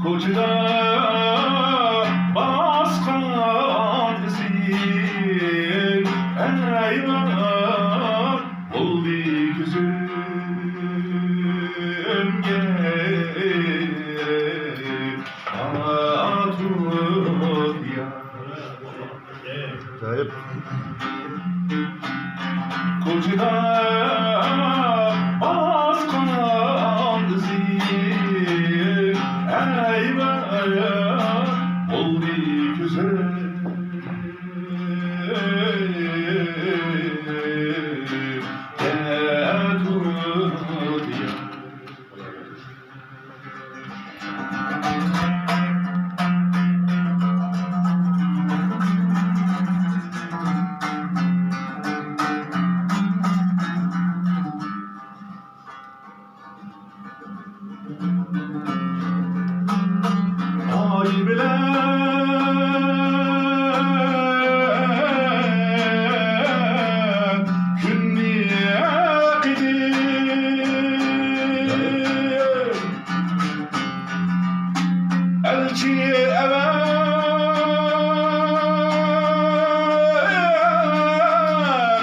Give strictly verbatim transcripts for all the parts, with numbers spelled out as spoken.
كوچىدا باسقان ئىزىڭ، ئەيۋاھ، بولدى كۆزۈمگە ئاتۇق يار. ئاجايىپ. كوچىدا باسقان ئىزىڭ، ئەيۋاھ، بولدى كۆزۈمگە ئاتۇق يار. ئاي بىلەن كۈننى قىدىر ئەلچى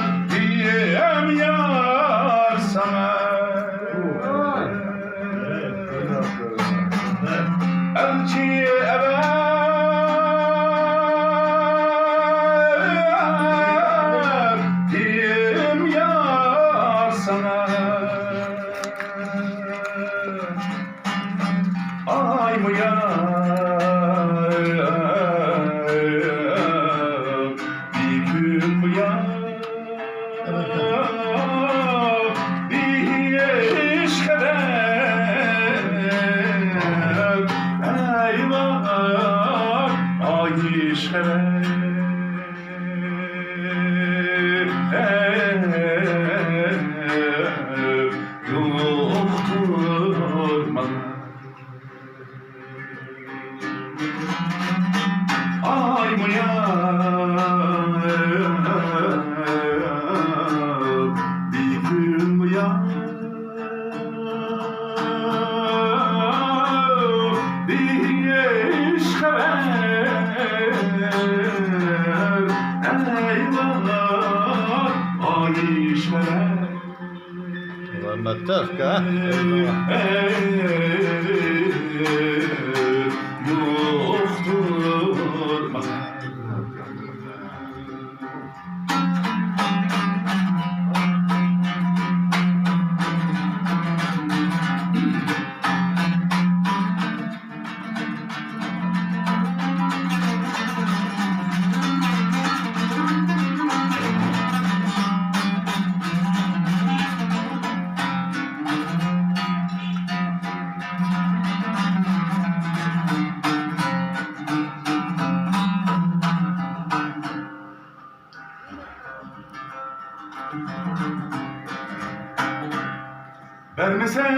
ئەۋەتتىم يار ساڭا. ئەلچى ئەۋەتتىم يار ساڭا. ئايمۇ يار، بىكۈنمۇ يار، بىھېش خەۋەر، ئەيۋاھ، ئايىش خەۋەر. يوقتۇر مانا. ئايمۇ يار، بىكۈنمۇ يار، بىھېش خەۋەر، ئەيۋاھ، ئايىش خەۋەر. ئۇلار مەتتە ئۇكا. بەرمىسەڭ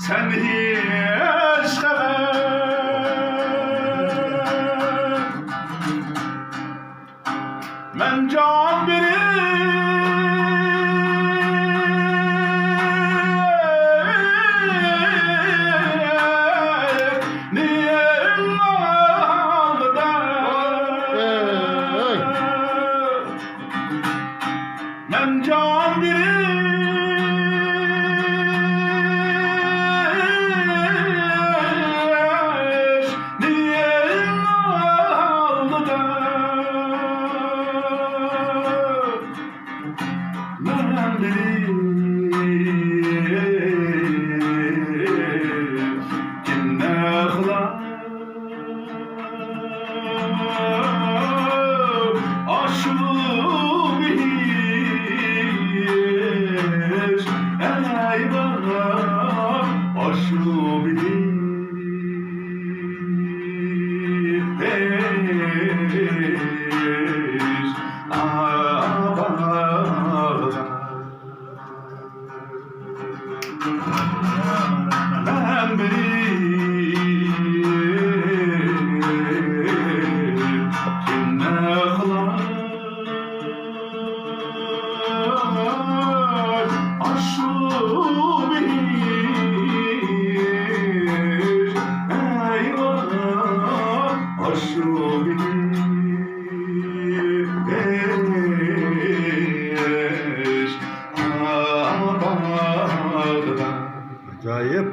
سەن ھېچ خەۋەر، مەن جان بېرىپ نېمە ئالدىدا. مەن جان بېرىش نىيەتنىڭ ئالدىدا. مەن بىلىپ كىمنى قىلار؟ ئاشۇ بېھىش، ئەي بار، ئاشۇ بېھىش، ئا، بار. مەن بىلىپ كىمنى قىلار؟ ئاجايىپ.